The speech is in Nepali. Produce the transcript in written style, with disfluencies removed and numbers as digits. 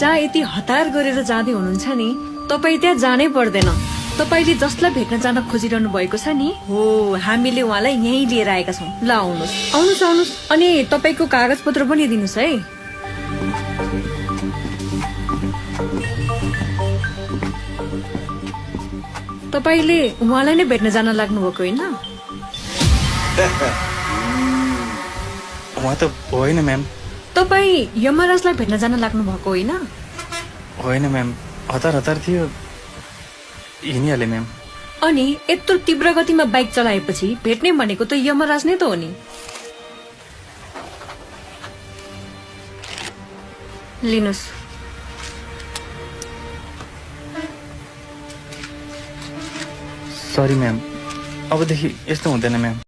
जहाँ यति हतार गरेर जाँदै हुनुहुन्छ नि तपाईँ त्यहाँ जानै पर्दैन। तपाईँले जसलाई भेट्न जान खोजिरहनु भएको छ नि हो हामीले उहाँलाई यहीँ लिएर आएका छौँ। ल आउनुहोस् आउनुहोस् आउनुहोस्। अनि तपाईँको कागज पत्र पनि दिनुहोस् है। तपाईँले उहाँलाई नै भेट्न जान लाग्नु भएको होइन? उहाँ त होइन म्याम। तपाईँ यमराजलाई भेट्न जान लाग्नु भएको होइन? होइन म्याम, हतार हतार थियो, हिँडिहालेँ म्याम। अनि यत्रो तीव्र गतिमा बाइक चलाएपछि भेट्ने भनेको त यमराज नै त हो नि। लिनुहोस्। सरी म्याम, अबदेखि यस्तो हुँदैन म्याम।